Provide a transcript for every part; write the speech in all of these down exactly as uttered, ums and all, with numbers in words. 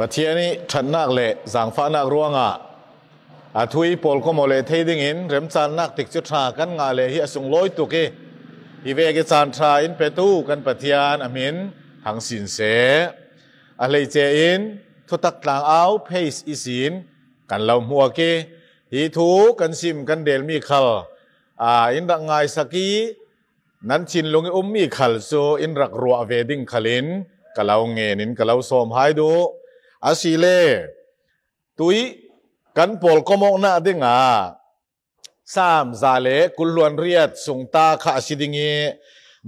Pathian i ṭhatnak le zangfahnak ruangah a thu i pawlkawmawh leh thei dingin remchannak tikcu ṭha kan ngah leh hi a sunglawi tuk i, hi vek i caan ṭha in petu kan Pathian a hmin thangsin seh. A hleice in thutak tlangau page ihsin kan lo hmuak i, hi thu kan sim kan delmi khal, aa, in rak ngaisak i, nan thinlung i ummi khal cu in rak ruah ve ding khalin ka lo ngen in ka lo sawm hai duh. Asile, tui kan pawlkawmawhnak dingah Saam za le kul hluan riat sungta kha a si ding i,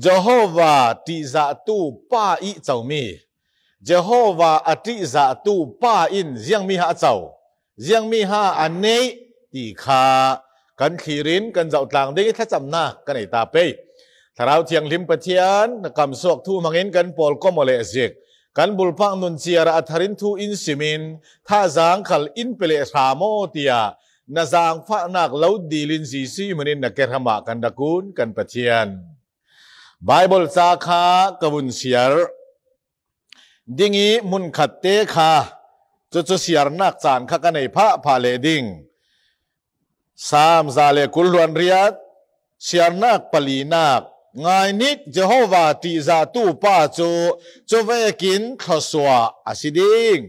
Jehovah ṭihzahtu pa i comi, Jehovah a ṭihzahtu pa in ziangmi ha a co, ziangmi ha a neih ti kha kan thlir in kan zohtlang ding i thlacamnak kan ei ta pei. Thlarau Thianghlim Pathian na kamsuak thu hmangin kan pawlkawmawh leh zik, kan bulpak nun ciar ah a thar in thu in sim in, thazaang khal in pe leh hram aw tiah na zangfahnak lo dil in Jesuh hmin in na kerham ah kan rak kun kan Pathian. Bible ca kha ka vun siar ding i, hmunkhat te kha cucu siarnak caan kha ka nei phah phah leh ding. Saam za le kul hluan riat, siarnak palinak, ngaihnik Jehovah ṭihzahtu pa cu cuvekin thluasuah a si ding.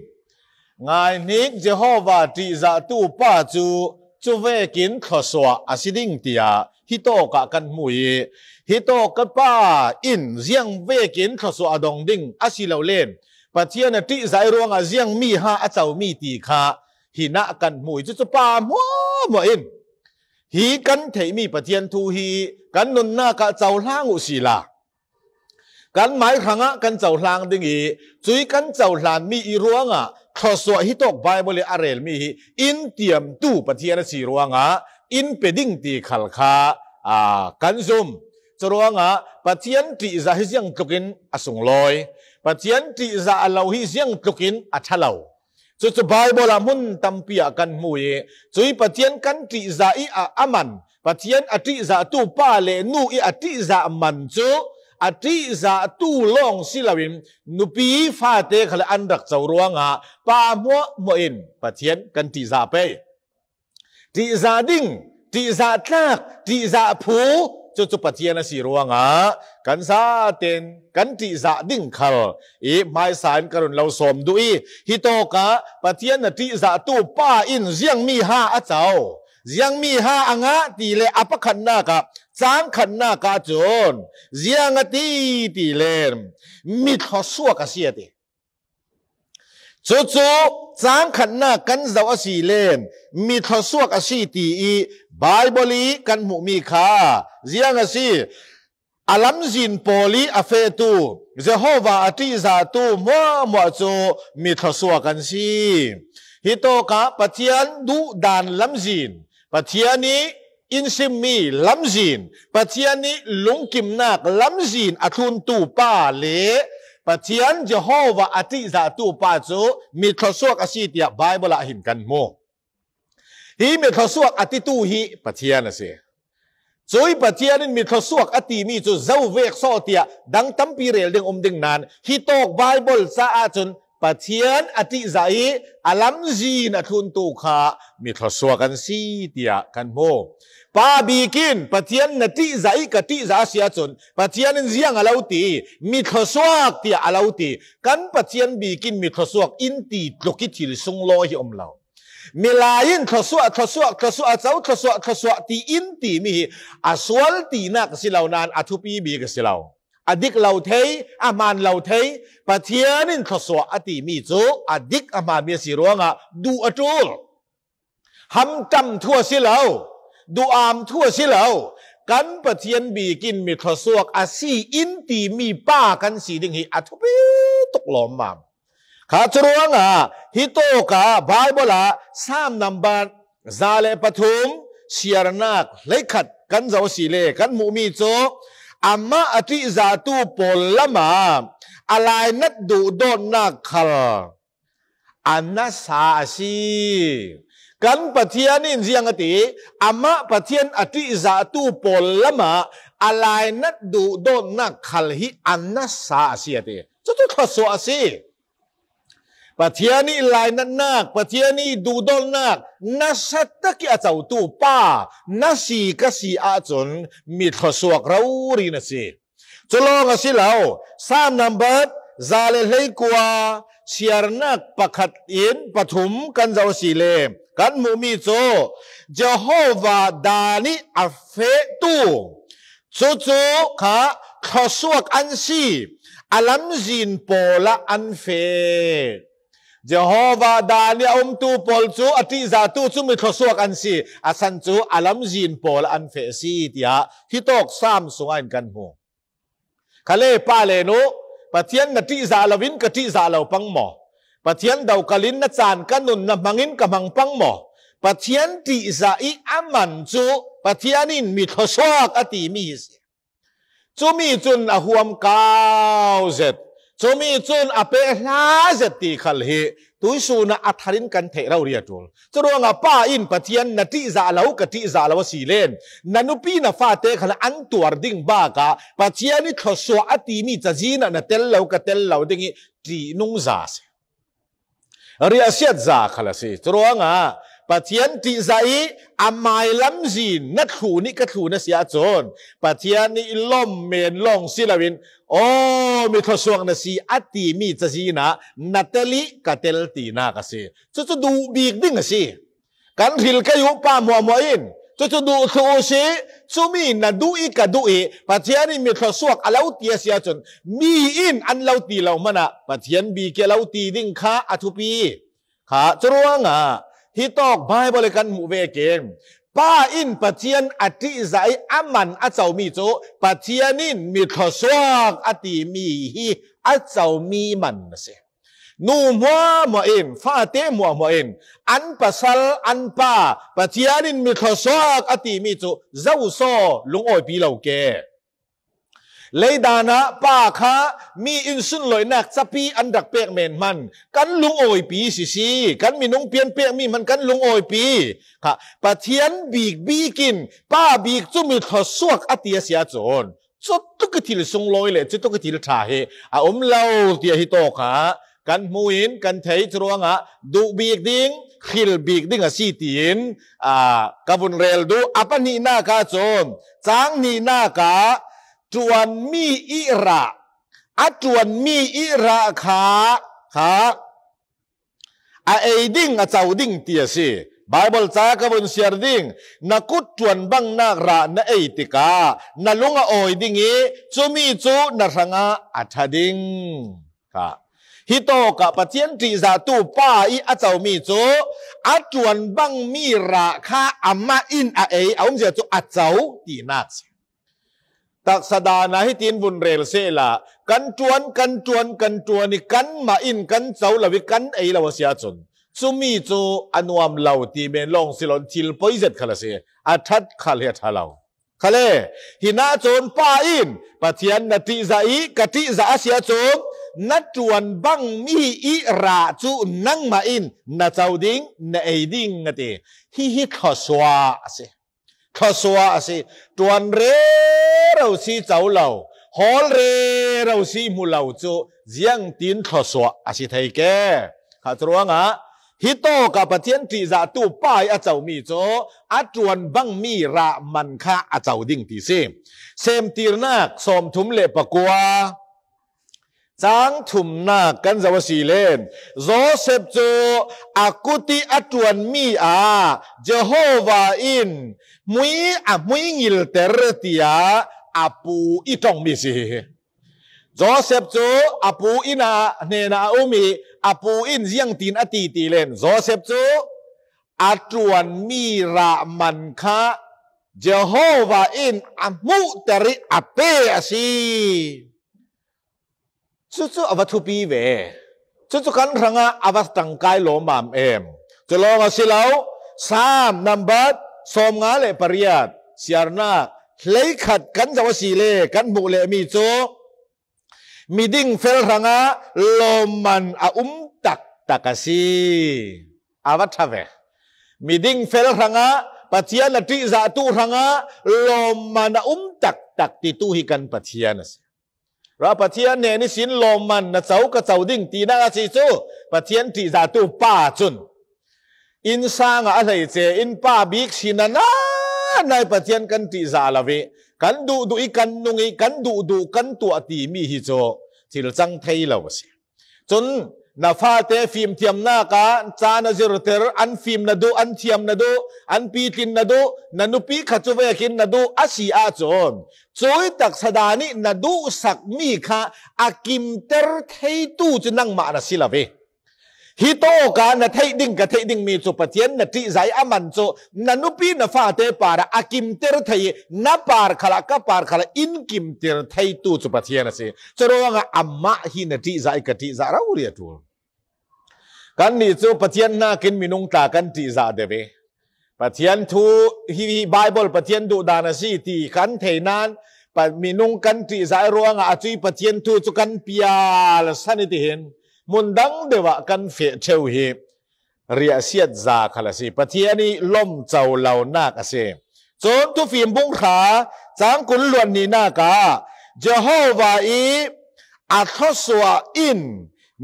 Ngaihnik Jehovah ṭihzahtu pa cu cuvekin thluasuah a si ding tiah hitawk ah kan hmu i, hitawk ka pa in ziang vekin thluasuah a dong ding a si lo len, Pathian a ṭihzah i ruangah ziangmi ha a comi ti kha hinah kan hmu i, cucu pa hmuahhmuah in hi kan theihmi Pathian thu hi kan nunnak ah cohlang uh sila. Kan mai hrangah kan cohlang ding i, cui kan cohlanmi i ruangah thluasuah hitawk Bible i a relmi hi in tiamtu Pathian a si ruangah in pe ding ti khal kha, aa, kan zum. Curuangah Pathian ṭihzah hi ziangtlukin a sunglawi, Pathian ṭihzah a lo hi ziangtlukin a ṭha lo. Cucu Bible ah hmun tampi ah kan hmu i, cui Pathian kan ṭihzah i a, a man, Pathian a ṭihzahtu pa le nu i a ṭihzah man cu a ṭihzahtu lawng si loin nupi fate khal an rak co ruangah pa hmuahhmuah in Pathian kan ṭihzah pei. Ṭihzah ding, ṭihzah tlak, ṭihzah phu, cucu Pathian a si ruangah kan zaten kan ṭihzah ding khal i hmaisa in ka run lo sawm duh i, hitawk ah Pathian a ṭihzahtu pa in ziangmi ha a co, ziangmi ha a ngah ti le a pakhatnak ah, cang khatnak ah cun ziang a ti ti le mi thluasuak a si a ti. Cucu cang khatnak kan zoh a si len mi thluasuak a si ti i Bible i kan hmuhmi kha ziang a si. A lamzin pawl i a fehtu Jehovah a ṭihzahtu hmuahhmuah cu mi thluasuak an si. Hitawk ah Pathian duhdan lamzin, Pathian i in simmi lamzin, Pathian i lungkimnak lamzin a thluntu pa le Pathian Jehovah a ṭihzahtu pa cu mi thluasuak a si tiah Bible ah hin kan hmu. Hi mi thluasuak a titu hi Pathian a si. Cui Pathian in mi thluasuak a timi cu zo vek sawh tiah dang tampi rel ding um ding nain, hitawk Bible caah cun Pathian a ṭihzah i a lamzin a thluntu kha mi thluasuak an si tiah kan hmu. Pa bikin Pathian na ṭihzah i ka ṭihzah a si ahcun Pathian in ziang a lo ti, mi thluasuak tiah a lo ti. Kan Pathian bikin mi thluasuak in ti tluk i thil sunglawi hi um lo. Milai in thluasuah, thluasuah, thluasuah a co, thluasuah, thluasuah ti in timi hi a sual tinak a si lo nain a thupi bik a si lo. A dik lo thei, a hmaan lo thei, Pathian in thluasuah a timi cu a dik a hmaanmi a si ruangah duh a ṭul. Hamṭam thu a si lo, duh-am thu a si lo. Kan Pathian bikin mi thluasuak a si in timi pa kan si ding hi a thupi tuk lawmmam. Kha cu ruangah hitawk ah Bible ah Psalm number za le pathum, siarnak hleikhat kan zoh a si le kan hmuhmi cu, amah a ṭihzahtu pawl lamah a lainat duhdawtnak khal a nasa a si. Kan Pathian in ziang a ti, amah Pathian a ṭihzahtu pawl lamah a lainat duhdawtnak khal hi a nasa a si a ti. Cucu thluasuah a si. Pathian ih lainatnak, Pathian ih duhdawlnak nasa takih a cotu pa na si ka si ahcun mi thluasuak rori na si. Cu lawng a si lo. Saam nambat za le hleikua, siarnak pakhat in pathum kan zoh a si le kan hmuhmi cu Jehovah dan ih a fehtu, cucu kha thluasuak an si, a lamzin pawl ah an feh. Jehovah dan ih a umtu pawl cu a ṭihzahtu cu mi thluasuak an si, a san cu a lamzin pawl ah an feh a si, tiah hitawk Saam sungah in kan hmu. Khale pa le nu, Pathian na ṭihzah loin ka ṭihzah lo pang maw? Pathian dokal in na caan ka nun na hmangin ka hmang pang maw? Pathian ṭihzah ih a man cu Pathian in mi thluasuak a timi hi si. Cumi cun a huam kau zet, cumi cun a pehla zet ti khal hi tuihsun ah a thar in kan theih rori a ṭul. Curuangah pa in Pathian na ṭihzah lo, ka ṭihzah lo a si len, na nupi na fate khal an tuar ding bakah Pathian ih thluasuah a timi cazin ah na tel lo, ka tel lo ding ih ṭihnungza a si. Riahsiatza khal a si. Curuangah Pathian ṭihzah ih a mai lamzin na thlu nih ka thlu na si ahcun Pathian ih lawm men lawng si loin, aw, mi thluasuak na si a timi cazin ah na tel ih ka tel tinak a si. Cucu duh bik ding a si. Kan hril kei uh pa hmuahhmuah in cucu duh thluh uh si. Cumi na duh ih ka duh ih Pathian in mi thluasuak a lo ti a si ahcun mi in an lo ti lo hmanah Pathian bik ih a lo ti ding kha a thupi. Kha curuangah hitawk Baibal ih kan hmuh vekin pa in Pathian a ṭihzah ih a man a comi cu Pathian in mi thluasuak a timi hi a comi man a si. Nu hmuahhmuah in, fate hmuahhmuah in an pasal, an pa Pathian in mi thluasuak a timi cu zosaw lungawipi lo ke. Leidan ah pa kha mi in sunloihnak capi an rak pek men hman kan lungawipi sisi, kan minung pian pekmi hman kan lungawipi kha Pathian bik bik in pa bik cu mi thluasuak a ti a si ahcun cutuk ih thil sunglawi le cutuk ih thil ṭha hi a um lo tiah hitawk ah kan hmu in kan theih. Curuangah duh bik ding, hril bik ding a si tiin, aa, ka vun rel duh. A pahnihnak ahcun, cang hnihnak ah ṭuanmi ih rah, a ṭuanmi ih rah kha, kha a ei ding, a co ding ti a si. Baibal ca ka vun siar ding, na kut ṭuan bangnak rah na ei tikah na lung a awi ding ih cumi cu na hrangah a ṭha ding. Kha. Hitawk ah Pathian ṭihzahtu pa ih a comi cu a ṭuan bangmi rah kha amah in a ei, a umzia cu a co tinak si. Taksa dan ah hitin vun rel sehla, kan ṭuan, kan ṭuan, kan ṭuan ih kanmah in kan co lo ih kan ei lo a si ahcun cumi cu a nuam lo ti men lawng si loin thil poi zet khal a si. A ṭhat khal hi a ṭha lo. Khale, hinah cun pa in Pathian na ṭihzah ih ka ṭihzah a si ahcun na ṭuan bangmi ih rah cu nangmah in na co ding, na ei ding a ti. Hihi thluasuah a si. Thluasuah a si. Ṭuan rero si co lo, hawl rero si hmu lo cu ziangtin thluasuah a si thei ke? Kha curuangah hitawk ah Pathian ṭihzahtu pa ih a comi cu a ṭuan bangmi rah man kha a co ding ti si. Semtirnak sawmthum le pakua, cang thumnak kan zoh a si len, Josef cu a kut ih a ṭuanmi ah Jehovah in hmui a hmui ngilter tiah a pu ih ṭongmi si hi. Josef cu a pu inn ah hnenah a um ih a pu in ziangtin a ti ti len Josef cu a ṭuanmi rah man kha Jehovah in a hmuhter ih a pe a si. Cucu a va thupi ve. Cucu kan hrangah a va ṭangkai lawmmam em. Cu lawng a si lo, Saam nambat sawmnga le pariat, siarnak hleikhat kan zoh a si le kan hmuh lehmi cu miding fel hrangah lawmman a um taktak a si. A va ṭha ve. Miding fel hrangah, Pathian a ṭihzahtu hrangah lawmman a um taktak titu hi kan Pathian a si. Ra Pathian hnen ihsin lawmman na co ka co ding tinak a si cu Pathian ṭihzahtu pa cun innsang ah a hleice in pa bik si na na nai Pathian kan ṭihzah lo i kan duhduh i kan nung i kan duhduh kan tuah timi hi cu thil cang thei lo a si. Cun na fate fimthiamnak ah ca na zirter, an fim na duh, an thiam na duh, an pitlin na duh, na nupi kha cu vekin na duh a si ahcun cuih taksa dan ih na duhsakmi kha a kimter theitu cu nangmah na si lo i hi tawk ah na theih ding ka theih dingmi cu Pathian na ṭihzah i a man cu na nupi na fate par ah a kimter thei i na par khal ah ka par khal ah in kimter theitu cu Pathian a si. Curuangah amah hi na ṭihzah i ka ṭihzah rori a ṭul. Kannih cu Pathian hnakin minung tla kan ṭihzah deuh i Pathian thu hi Baibal Pathian duhdan a si ti kan thei nain minung kan ṭihzah i ruangah a cui Pathian thu cu kan pial san i tihin hmun dang deuh ah kan feh ṭheu hi riahsiat za khal a si. Pathian ih lawm co lonak a si. Cun Thufim bung hra cang kul hluan hnihnak ah Jehovah ih a thluasuah in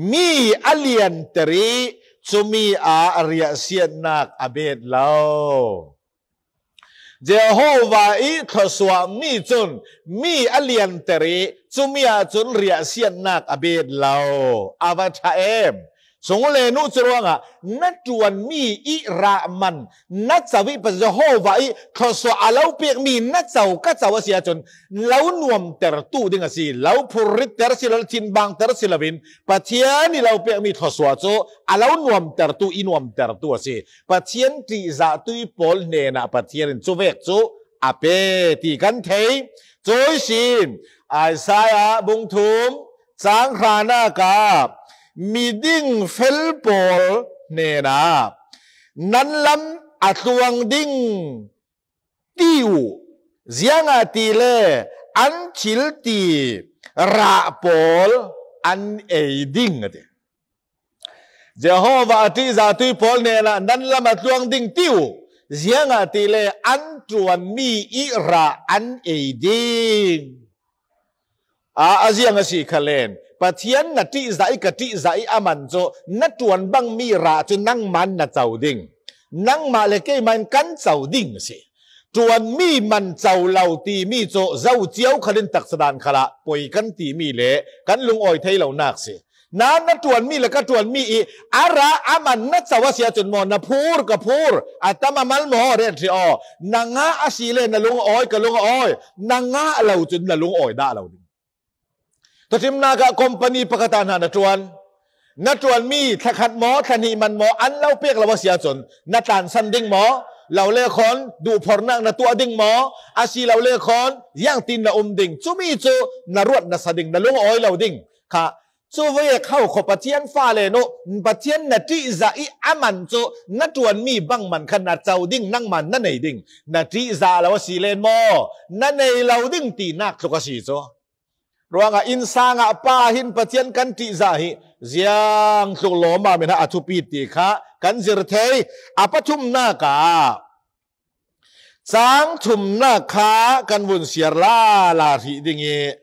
mi a lianter ih cumi ah riahsiatnak a bet lo. Jehovah ih thluasuahmi cun mi a lianter ih cumi ahcun riahsiatnak a bet lo. A va ṭha em! Sung le nu cu ruangah na ṭuanmi ih rah man na co ih pa Jehovah ih thluasuah a lo pekmi na co ka co a si ahcun lo nuamtertu ding a si. Lo phurritter si lo, thinbangter si loin Pathian ih lo pekmi thluasuah cu a lo nuamtertu, i nuamtertu a si. Pathian ṭihzahtu pawl hnenah Pathian in cuvek cu a pe ti kan thei. Cui sin Isaiah bung thum cang hranak ah miding fel pawl hnenah nan lam a tluang ding ti uh, ziangahtile an thil ti rah pawl an ei ding a ti. Jehovah a ṭihzahtu pawl hnenah nan lam a tluang ding ti uh, ziangahtile an ṭuanmi ih rah an ei ding. A, a ziang a si kha len Pathian na ṭihzah i ka ṭihzah i a man cu na ṭuan bangmi rah cu nangman na co ding. Nangmah le keimah in kan co ding a si. Ṭuanmi man co lo timi cu zo cio khalin taksa dan khalah poi kan timi le kan lungawi thei lonak si. Nan na ṭuanmi le ka ṭuanmi ih a rah a man na co a si ahcun maw na phur ka phur, a tam a mal maw rian ṭhi aw. Na ngah a si le na lungawi ka lungawi, na ngah lo cun na lungawi dah lo ding. Thuṭhimnak ah company pakhat ah hna na ṭuan. Na ṭuanmi thla khat maw, thla hnih man maw, an lo pek lo a si ahcun na tlansan ding maw? Lo le khawn duhphornak na tuah ding maw? A si lo le khawn ziangtin na um ding? Cumi cu na ruat na sa ding, na lungawi lo ding kha. Cu ve kho kho Pathian fale nu, Pathian na ṭihzah i a man cu na ṭuanmi bang man kha na co ding, nangman na nei ding. Na ṭihzah lo a si len maw? Na nei lo ding tinak tluk a si cu. Ruangah innsang ah pa hin Pathian kan ṭihzah hi ziang tluk lawmmam in a thupi ti kha kan zir thei. A pathumnak ah cang thumnak kha kan vun siar lala hrih ding i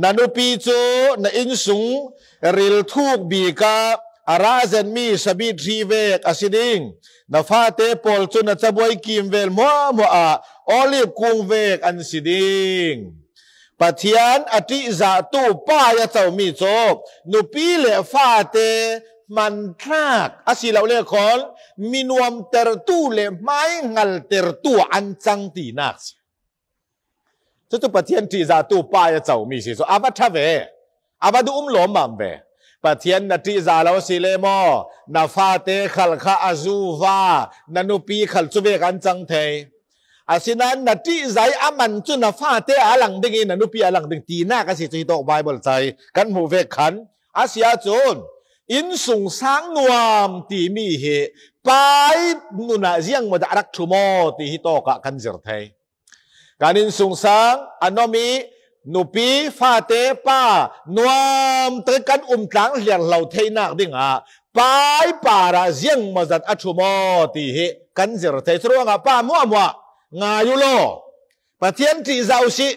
na nupi cu na innsung rilthuk bik ah a ra zetmi sabit hri vek a si ding. Na fate pawl cu na cabuai kimvel hmuahhmuah ah olive kung vek an si ding. Pathian a ṭihzahtu pa i a comi cu nupi le fate hmanthlak a si lo le khawl minuamtertu le hmaihngaltertu ah an cang tinak si. Cucu Pathian ṭihzahtu pa i a comi si cu a va ṭha ve, a va duh um lawmmam ve. Pathian na ṭihzah lo si le maw? Na fate khal kha a zuva, na nupi khal cu vek an cang thei. Asinain na ṭihzah i a man cu na fate a lang ding i na nupi a lang ding tinak a si cu hitawk Baibal ca i kan hmuh vek khan a si ahcun innsungsang nuam timi hi pa i nun ah ziangmaw dah a rak ṭhu maw ti hitawk ah kan zir thei. Kan innsungsang a nuam i nupi, fate, pa nuam tak i kan um tlang hliarhlo theinak dingah pa i parah ziangmaw zat a ṭhu maw ti hi kan zir thei. Curuangah pa hmuahhmuah ngai u law Pathian ṭihzah u sih.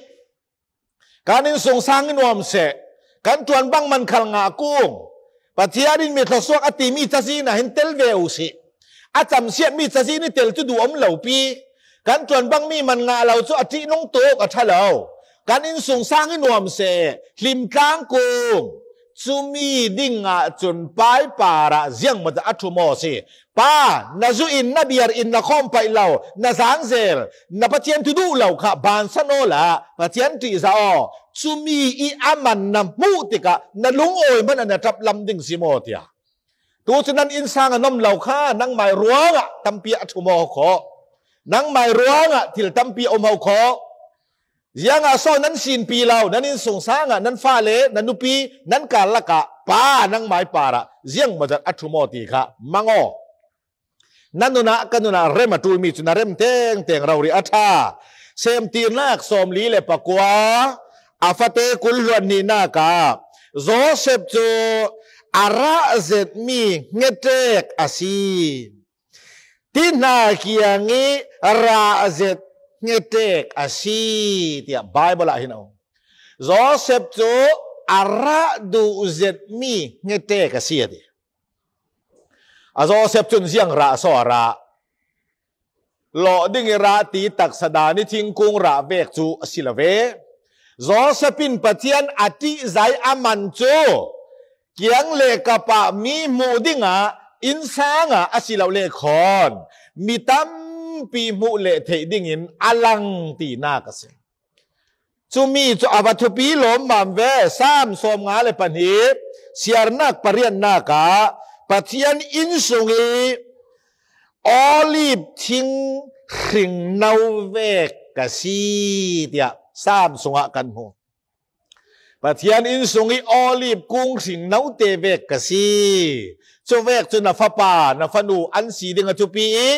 Kan innsungsang i nuam seh. Kan ṭuan bang man khal ngah kung. Pathian in mi thluasuak a ti mi cazin ah hin tel ve u sih. A camsiat mi cazin i tel cu duh om lo pi. Kan ṭuan bang mi man ngah lo cu a ṭihnung tuk a ṭha lo. Kan innsungsang i nuam seh, hlim tlang kung. Cumi ding ah cun Pa i parah ziangmawzat a ṭhum aw si. Pa, na zu in, na biar in, na khawm paih lo, na zangzel, na Pathian thu duh lo kha bansan aw la, Pathian ṭihzah aw. Cumi i a man na hmuh tikah na lungawi hmanh ah na ṭap lam ding si maw tiah. Tu cu nan innsang a nuam lo kha nangmai ruangah tampi a ṭhum aw khawh. Nangmai ruangah thil tampi a um ho khawh. Ziangah so nan sinpi lo, nan innsungsang ah nan fale, nan nupi, nan karlak ah Pa nangmai parah ziangmawzat a ṭhum aw ti kha mang aw. Na nun ah, ka nun ah rem a ṭul mi cu na rem tengteng rori a ṭha. Semtirnak sawmli le pakua, a fate kul hluan hnihnak ah Josef cu a rah zetmi hngetek a si. Ti hna kiang i rah zet hngetek a si, tiah Baibal ah hin a um. Josef cu a rah duh zetmi hngetek a si, a ti. A Josef cun ziang rah so a rah? Lawh ding i rah ti taksa dan i thingkung rah vek cu a si lo ve. Josef in Pathian a ṭihzah i a man cu kiang le kap ah mi hmuh dingah, innsang ah a si lo le khawn mi tampi hmuh le theih dingin a lang tinak a si. Cumi cu a va thupi lawmmam ve. Sam sawmnga le pahnih, siarnak pariatnak ah Pathian innsung i olib thing hringno vek ka si, tiah Sam sungah kan hmu. Pathian innsung i olib kung hringno te vek ka si. Cuvek cu na fapa, na fanu an si ding a thupi i,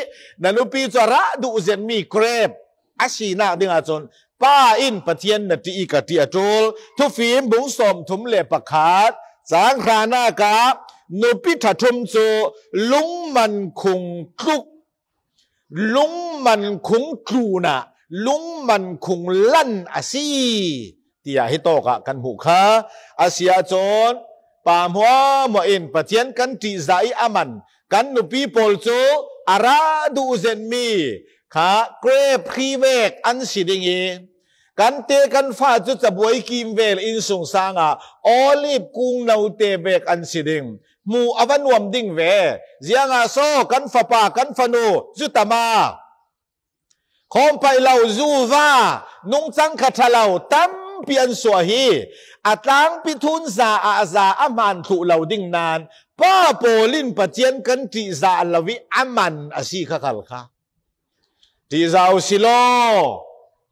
na nupi cu a rah duh zetmi krep a sinak ding ahcun, Pa in Pathian na ṭih i ka ṭih a ṭul. Thufim bung sawmthum le pakhat, cang hranak ah nupi ṭhathum cu lungman khung tluk, lungman khung tlun ah lungman khung lan a si, tiah hi tawk ah kan hmuh kha. A si ahcun, pa hmuahhmuah in Pathian kan ṭihzah i a man kan nupi pawl cu a rah duh zetmi kha krep hri vek an si ding i, kan te kan fa cu cabuai kimvel innsungsang ah olib kung note vek an si ding. Hmuh a va nuam ding ve. Ziangah so kan fapa, kan fanu, zu tama, khawm paih lo, zu va, nungcang kha ṭha lo tampi an suah hi. A tlangpi thun za ah za a hman thluh lo ding nain pa pawl in Pathian kan ṭihzah lo i a man a si kha khal kha. Ṭihzah u si law,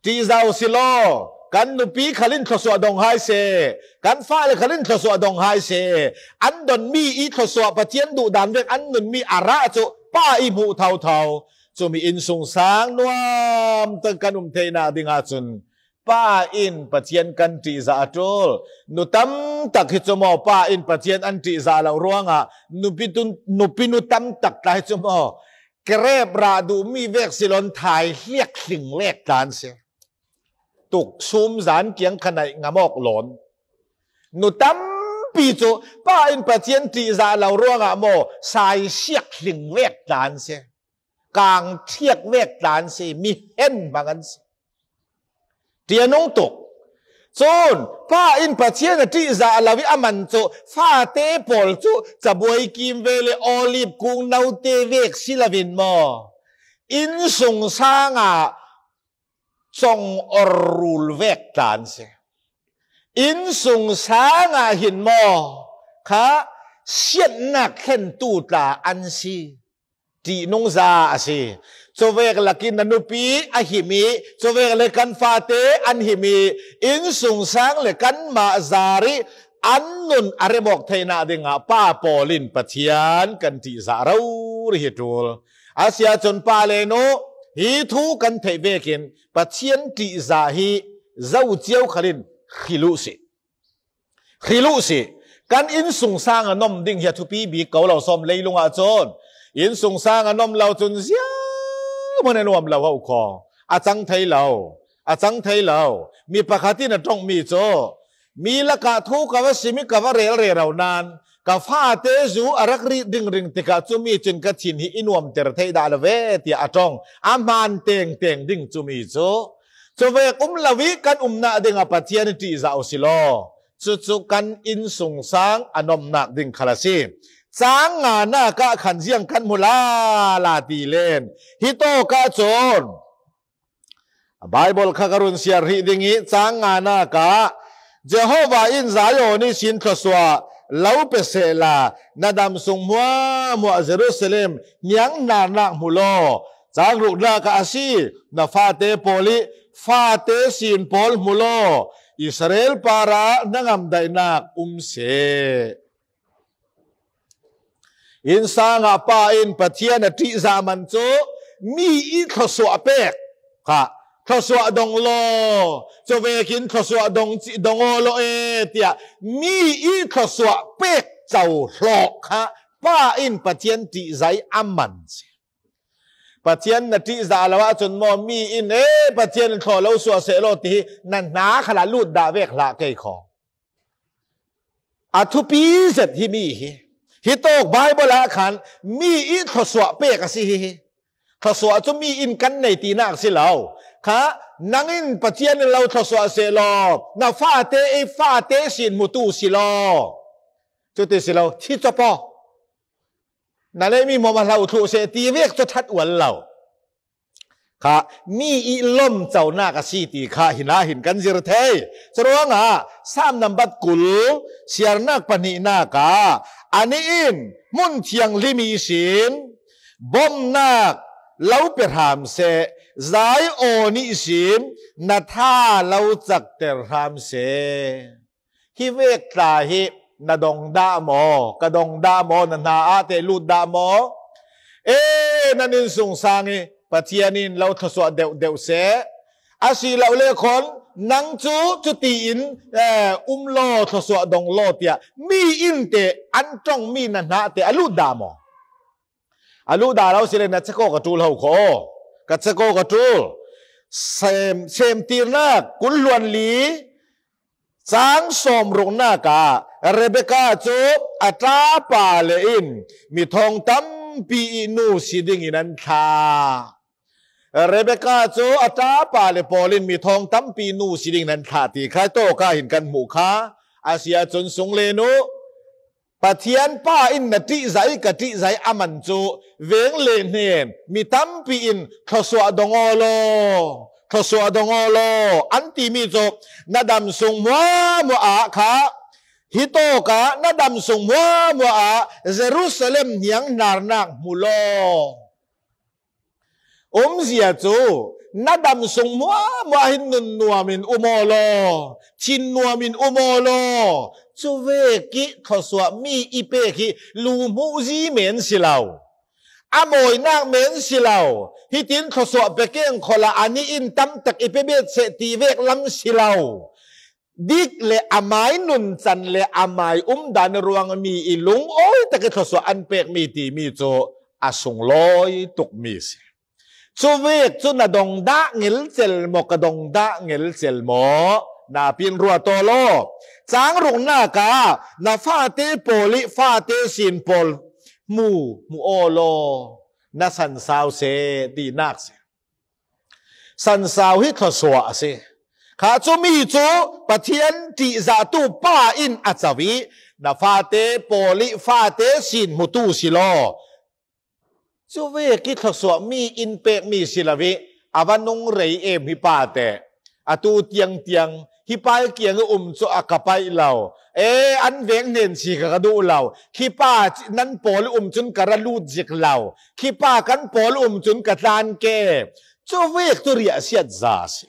ṭihzah u si law, kan nupi khal in thluasuah dong hai seh, kan fale khal in thluasuah dong hai seh, an donmi i thluasuah Pathian duhdan vek an nunmi a rah cu pa i hmuh thotho. Cumi innsungsang nuam tak kan um theihnak ding ahcun, pa in Pathian kan ṭihzah a ṭul. Nu tam tak hi cu maw, pa in Pathian an ṭihzah lo ruangah nupi tu, nupi nu tam tak tla hi cu maw, kerep rah duhmi vek si lo in thai hliak hling vek tla an si. Tuk sum zan kiang kha naih ngam awk lo in. Nu tampi cu pa in Pathian ṭihzah lo ruangah maw, sai hliak hling vek tla an si. Kang thiak vek tla an si, mi hen hmang an si. Ṭianung tuk. Cun pa in Pathian a ṭihzah lo i a man cu fate pawl cu cabuai kimvel i olib kung note vek si lo in maw, innsungsang ah cong orrul vek tla an si. Innsungsang ah hin maw kha siatnak thlentu tla an si. Ṭihnungza a si. Cuvek lakin na nupi a him i, cuvek le kan fate an him i, innsungsang le kanmah zar i an nun a remawk theihnak dingah pa pawl in Pathian kan ṭihzah rori hi ṭul. A si ahcun pa le nu, hi thu kan theih vekin Pathian ṭihzah hi zo cio khal in hril u sih. Hril u sih. Kan innsungsang a nuam ding hi a thupi bik ko lo sawm leilung ahcun innsungsang a nuam lo cun zianghman a nuam lo ho kho. A cang thei lo. A cang thei lo. Mi pakhat in a ṭongmi cu Mi lakah thu ka va sim i ka va rel rero nan, ka fate zu a rak rit ringring tikah cumi cun ka thin hi i nuamter thei dah lo ve, tiah a ṭong. A hmaan tengteng ding cumi cu. Cuvek um lo i kan umnak dingah Pathian i ṭihzah u si law, cucu kan innsungsang a nomnak ding khal a si. Cang nganak ah khan ziang kan hmu lala ti len. Hi tawk ah cun Baibal kha ka run siar hrih ding i, cang nganak ah Jehovah in Zion ihsin thluasuah lo pe sehla, na dam sung hmuahhmuah Jerusalem hniang hnarnak hmu law. Cang ruknak ah a si, na fate pawl i fate sin pawl hmu law, Israel parah hnangam daihnak um seh. Innsang ah pa in Pathian a ṭihzah man cu mi i thluasuah pek kha, thluasuah dong law, cuvekin thluasuah dong, dong aw law e, tiah mi i thluasuah pek co hlawh kha pa in Pathian ṭihzah i a man si. Pathian na ṭihzah lo ahcun maw mi in, e, Pathian in thlaw lo suah seh law ti hi na hna khalah lut dah vek hlah kei kho. A thupi zet hi mi hi. Hi tawk Baibal ah khan mi i thluasuah pek a si hi hi. Thluasuah cu mi in kan nei tinak a si lo. Kha, nang in Pathian in lo thluasuah seh law, na fate i fate sin hmutu si law. Cuti si lo, thi cawp aw. Na le mi hmuahhmuah hlau thluh seh ti vek cu ṭhat ual lo. Kha mi i lawmconak a si ti kha hin ah hin kan zir thei. Curuangah Salm nambat kul, siarnak pahnihnak ah, anih in hmun thianghlim ihsin bawmhnak lo pe hram seh, Zion ihsin na tha lo cakter hram seh. Hi vek tla hi na dong dah maw? Ka dong dah maw? Na hna ah teh lut dah maw? E, nan innsungsang i Pathian in lo thluasuah deuhdeuh seh. A si lo le khawn nang cu cuti in, eh, um law, thluasuah dong law tiah mi in teh an ṭongmi na hna teh a lut dah maw? A luh dah lo si le na ceko ka ṭul ho kho. Ka ceko ka ṭul. Sem, Semtirnak kul hluan li, cang sawm ruknak ah Rebekah cu a ṭapa le in mi thawng tampi i nu si dingin an thlah. Rebekah cu a ṭapa le pawl in mi thawng tampi nu si dingin an thlah ti kha tawk ah hin kan hmuh kha. A si ahcun sung le nu, Pathian pa in na ṭihzah i ka ṭihzah i a man cu veng le hnen mi tampi in thluasuah dong aw law, thluasuah dong aw law an timi cu na dam sung hmuahhmuah ah kha, hi tawk ah na dam sung hmuahhmuah ah Jerusalem hniang hnarnak hmu law. Umzia cu na dam sung hmuahhmuah hin nun nuam in um aw law, thin nuam in um aw law. Cuvek i thluasuah mi i pek hi lu hmuh zi men si lo. A mawinak men si lo. Hitin thluasuah pe keng khawh ah anih in tamtak i pe bet seh ti vek lam si lo. Dik le amai nuncan le amai umdan ruang mi i lungawi tak i thluasuah an pekmi timi cu a sunglawi tukmi si. Cuvek cu na dongdah ngelcel maw, ka dongdah ngelcel maw? Napi in ruat aw law. Cang ruknak ah na fate pawl i fate sin pawl hmu, hmu aw law. Na sansau seh tinak si. Sansau hi thluasuah a si. Kha cumi cu Pathian ṭihzahtu pa in a co i, na fate pawl i fate sin hmutu si law. Cuvek i thluasuah mi in pekmi si lo i, a va nung rei em hi pa teh. Atu tiangtiang hi pa i kiang i um cu a ka paih lo. E, an veng hnen si ka, ka duh lo. Khi pa nan pawl i um cun ka ra lut zik lo. Khi pa kan pawl i um cun ka tlan ke. Cuvek tu riahsiat za si.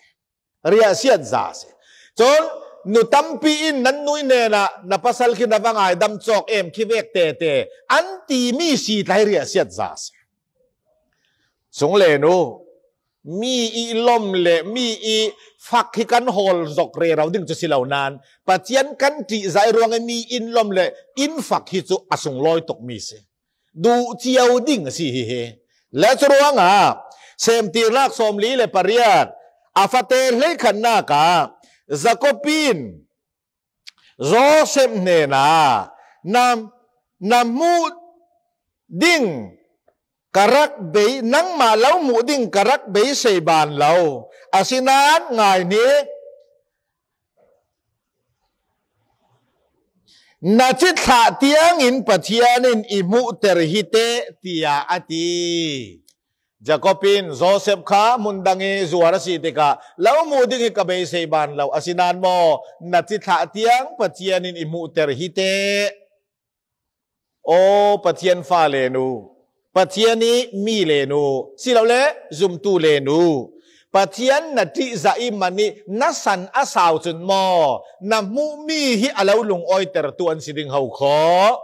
Riahsiat za si. Cun nu tampi in nan nu i hnenah na pasal khi na va ngaidam cawk em, khi vek tete an timi si tlai riahsiat za si. Sung le nu, mi i lom le mi i fak hi kan hawl zok rero ding cu si lo nan, Pathian kan ṭihzah i ruangah mi in lom le in fak hi cu a sunglawi tukmi si. Duh cio ding a si hi hi. Le curuangah Semtirnak sawmli le pariat, a fate hleikhatnak ah Jakob in Joseph hnena, na, na hmuh ding ka rak bei, nangmah lo hmuh ding ka rak bei sei ban lo. Asinan ngai ni, na cithlah tiangin Pathian in i hmuhter hi teh, tiah a ti. Jacob in Joseph kha hmun dang i zuar a si tikah, lo hmuh ding hi ka bei sei ban lo, asinan maw, na cithlah tiang Pathian in i hmuhter hi teh. Aw Pathian fa le nu, Pathian i mi le nu, silole zumtu le nu, Pathian na ṭihzah i man i na san a sau cun maw, na hmuhmi hi a lo lungawitertu an si ding ho khaw.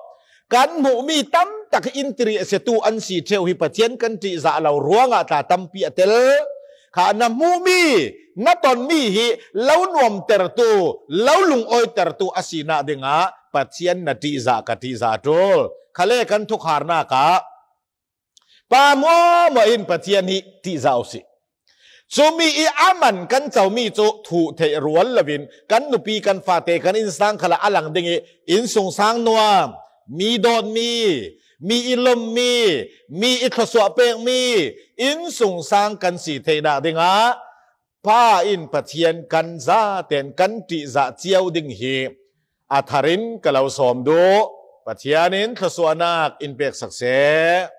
Kan hmuhmi tamtak in ṭihzahtu an si ṭheu hi Pathian kan ṭihzah lo ruangah tla tampi a tel. Kha na hmuhmi, na tonmi hi lo nuamtertu, lo lungawitertu a sinak dingah Pathian na ṭihzah ka ṭihzah a ṭul. Khale kan thukharnak ah Pa muahmuah in Pathian hi ṭihzah u sih. Cumi i a man kan comi cu thuh theih rual loin kan nupi kan fate kan innsang khalah a lang ding i innsungsang nuam, mi dawtmi, mi i lommi, mi i thluasuah pekmi innsungsang kan si theihnak dingah Pa in Pathian kan zaten kan ṭihzah cio ding hi a tharin ka lo sawm duh. Pathian in thluasuahnak in peksak seh.